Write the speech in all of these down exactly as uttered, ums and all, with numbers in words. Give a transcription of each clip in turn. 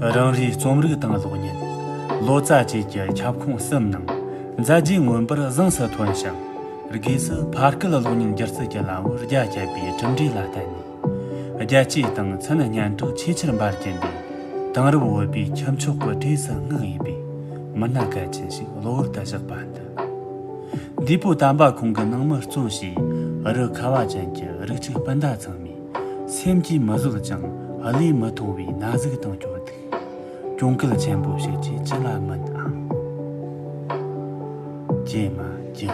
རང་རེའི་རྩོམ་རིག་དང་གློག་བརྙན། ལོ་ཙཱ་བཅས་ཀྱི་ཁྱབ་ཁོངས་གསུམ་ནང་མཛད་རྗེས་མངོན་པར་གཟེངས་སུ་ཐོན་ཞིང་། སྒོས་སུ་ཕ་སྐད་གློག་བརྙན་སྒྱུ་རྩལ་གྱི་ལམ་བུར་རྒྱ་ཆད་པའི་གྲུབ་འབྲས་ལ་བརྟེན་ནས། རྒྱལ་སྤྱིའི་སྟེང་མཚན་སྙན་གྲགས་ཆེས་ཆེར་འབར་གྱིན་པའི་དེང་རབས་བོད་པའི་ཁྱུ་མཆོག་གི་གྲས་སུ་བསྔགས་ཡོད་པའི་མི་སྣ་གལ་ཆེན་ཞིག་གློ་བུར་དུ་བཞག་པ་འདི། འདས་པོ་དམ་པ་ཁོང་གི་ནང་མི་གཙོ་བྱས་རི་ཁ་བ་ཅན་གྱི་རིགས་གཅིག་སྤུན་ཟླ་ཚང་མས། སེམས་ཀྱིས་མི་བཟོད་ཅིང་བློས་མི་ཐོངས་པའི་ན་ཟུག་དང་སྐྱོ་སྡུག། གྱོང་གུད་ཆེན་པོ་ཞིག་ཅེས་ཅི་ལ་མིན་ཨང་། ཀྱེ་མ་ཀྱེ།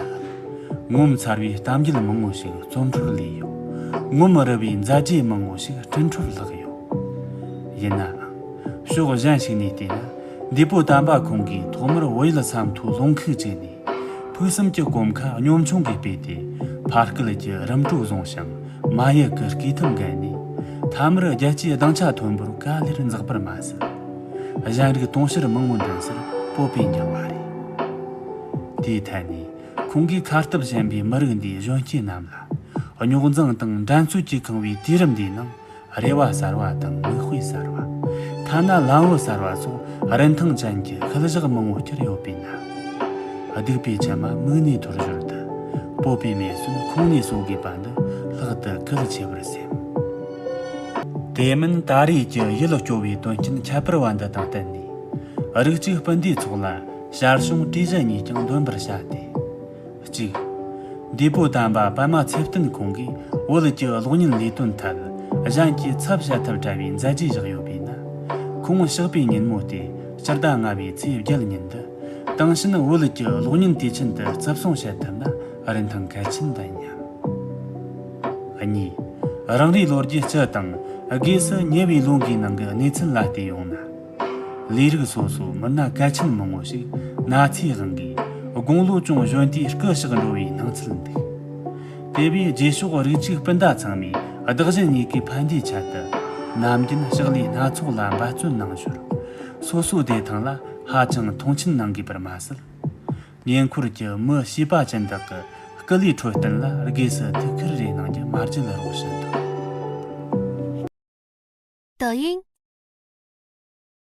ངོ་མཚར་བའི་གཏམ་རྒྱུད་མང་བོ་ཞིག་རྩོམ་འཕྲོར་ལུས་ཡོད། ངོ་མི་རི་བའི་མཛད་རྗེས་མང་བོ་ཞིག་སྤྲིན་འཕྲོར་ལྷག་ཡོད། ཡིན་ནའང་། ཕྱོགས་གཞན་ཞིག་ནས་བལྟས་ན། འདས་པོ་དམ་པ་ཁོང་གིས་ཐོག་མར་བོད་ཡུལ་ས་མཐོའི་ལུང་ཁུག་ཅིག་ནས། ཕུགས་བསམ་གྱི་གོམ་ཁ་གཉོམ་ཆུང་གིས་སྤོས་ཏེ། ཕ་སྐད་ཀྱི་རིམ་གྲོ་བཟུང་ཞིང་། མ་ཡུལ་གྱི་སྐྱེས་ཐེམ་བརྒལ་ནས། མཐའ་མར་རྒྱལ་སྤྱིའི་སྡིངས་ཆ་མཐོན་པོར་ག་ལེར་འཛེགས་པར་མ་ཟད། གཞན་རིགས་དུང་ཕྱུར་མང་བོ་འདྲེན་སར་སྤོབས་པས་འགྱིང་བ་རེད། དེའི་ཐད་ནས་ཁོང་གིས་ཁ་གཏད་བཞིན་པའི་མི་རིགས་འདིའི་གཞོན་སྐྱེས་རྣམས་ལ་རྙོག་འཛིང་དང་འགྲན་རྩོད་ཀྱིས་ཁེངས་པའི་དུས་རིམ་འདིའི་ནང་། རེ་བ་གསར་བ་དང་མིག་དཔེ་གསར་བ། ཐ་ན་ལམ་བུ་གསར་བ་སོགས་རིན་ཐང་ཅན་གྱི་ཤུལ་བཞག་མང་བོ་སྐྱུར་ཡོད་པས་ན། སྡིག་པའི་མཆི་མ་མིག་ནས་འཐོར་ཞོར་དུ། སྤོབས་པའི་མེ་ཟོན་ཁོང་ནས་གསོ་དགོས་པ་འདི་ལྷག་ཏུ་གལ་ཆེ་བར་སེམས། དེ་མིན་ད་རེས་ཀྱི་ཡུལ་སྐྱོ་བའི་དོན་རྐྱེན་ཁྱད་པར་བ་འདི་དང་བསྟུན་ནས། རིགས་གཅིག་སྤུན་ཟླའི་ཚོགས་ལ་ཞར་བྱུང་གྲོས་གཞི་གཉིས་ཀྱང་འདོན་པར་བྱ་སྟེ། གཅིག། འདས་པོ་དམ་པ་པདྨ་ཚེ་བརྟན་ཁོང་གིས་བོད་ཀྱི་གློག་བརྙན་ལས་དོན་ཐད་གཞན་གྱིས་ཚབ་བྱ་ཐབས་བྲལ་བའི་མཛད་རྗེས་བཞག་ཡོད་པས་ན། ཁོང་གཤེགས་པའི་ཉིན་མོ་སྟེ་སྤྱི་ཟླ་ལྔ་བའི་ཚེས་བརྒྱད་ཉིན་དུ། དེང་ཕྱིན་བོད་ཀྱི་གློག་བརྙན་དུས་ཆེན་དུ་བརྩི་སྲུང་བྱེད་ཐུབ་ན་རིན་ཐང་གལ་ཆེན་འདི་སྙམ། གཉིས། རང་རེའི་ལོ་རྒྱུས་སྤྱི་དང་སྒོས་སུ་ཉེ་བའི་ལོ་འགའི་ནང་གི་གནས་ཚུལ་ལ་བལྟས་ཡོང་ན། ལས་རིགས་སོ་སོའི་མི་སྣ་གལ་ཆེན་མང་བོ་ཞིག་ན་ཚའི་དབང་གིས་དགུང་ལོ་ཅུང་གཞོན་དུས་སྐུ་གཤེགས་འགྲོ་བའི་སྣང་ཚུལ་འདུག། དེ་བས་རྗེས་ཕྱོགས་རིགས་གཅིག་སྤུན་ཟླ་ཚང་མས་བདག་གཞན་གཉིས་ཀའི་ཕན་བདེའི་ཆེད་དུ། ནམ་རྒྱུན་ཕྱག་ལས་སྣ་ཚོགས་ལ་འབད་བརྩོན་གནང་ཞོར། སོ་སོའི་བདེ་ཐང་ལ་ཧ་ཅང་མཐོང་ཆེན་གནང་དགོས་པར་མ་ཟད། ཉེ་འཁོར་གྱི་མི་བྱིས་པ་ཅན་དག་གི་སྐུ་ལུས་འཕྲོད་བསྟེན་ལ་དགོས་སུ་ཐུགས་ཁུར་རེ་གནང་རྒྱུ་མ་བརྗེད་རོགས་ཞུ་འདུག། 抖音，